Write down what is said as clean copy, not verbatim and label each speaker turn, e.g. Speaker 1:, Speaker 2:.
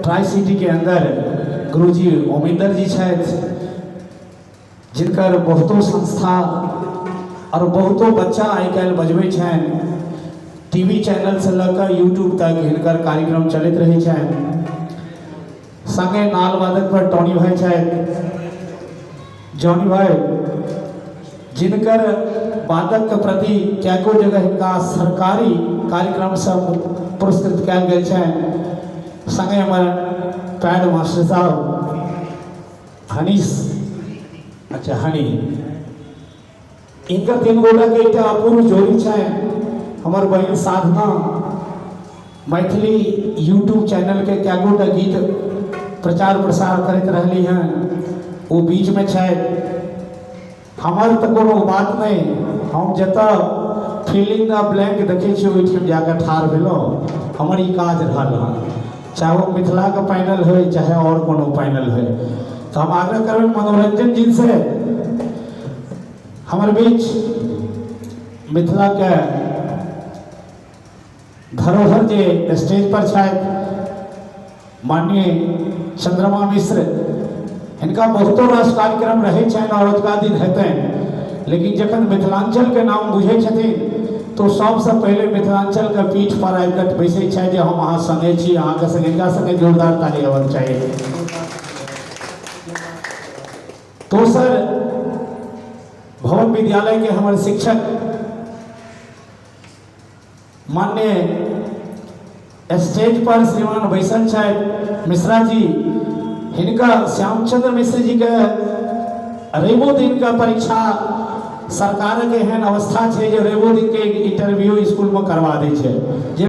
Speaker 1: Tri city के अंदर गुरुजी ओमिंदर जी छथि, जिनकर बहुतो संस्था और बहुतो बच्चा आइ काल्हि बजबै छनि। टीवी चैनल से लऽ कऽ यूट्यूब तक हिनकर कार्यक्रम चलैत रहै छनि। संगे नाल वादक पर टॉनी भाई छथि, जॉनी भाई, जिनकर वादक के प्रति कएको जगह हिनका सरकारी कार्यक्रम सब पुरस्कृत कयल गेल छनि। संगे हमर पैड मास्टर साहब हनीश, अच्छा हनी, इनकर तीन गोटा के एकटा अपूर्व जोड़ी छनि। हमर बहिन साधना मैथिली यूट्यूब चैनल के कए गोटा गीत प्रचार प्रसार करैत रहली हन, ओ बीच में छथि। हमर तऽ कोनो बात नहि, हम जतऽ फिलिंग द ब्लैंक देखै छियै ओहिठाम जाकऽ ठाढ़ भेलहुँ। हमर ई काज रहल हन, चाहे ओ मिथिलाके पैनल होइ चाहे आओर कोनो पैनल होइ। तऽ हम आग्रह करबै मनोरंजन जी से, हमर बीच मिथिलाके धरोहर जे स्टेज पर छथि माननीय चंद्रमा मिश्र, हिनका बहुतो रास कार्यक्रम रहै छनि और अजुका दिन हेतनि, लेकिन जखन मिथिलांचल के नाम बुझै छथिन तो सबसँ पहिले मिथिलांचल के पीठ पर आबि कऽ बैसै छथि जे हम अहाँ संगे छी, अहाँके संगे। हिनका संगे जोरदार ताली हेबाक चाही। दोसर भवन विद्यालय के हमर शिक्षक माननीय स्टेज पर श्रीमान बैसल छथि मिश्रा जी, हिनका श्यामचंद्र मिश्र जी के रविओ दिन के परीक्षा, सरकार के एहन अवस्था छै जे रविओ दिन के इंटरव्यू स्कूल में करवा दै छै जे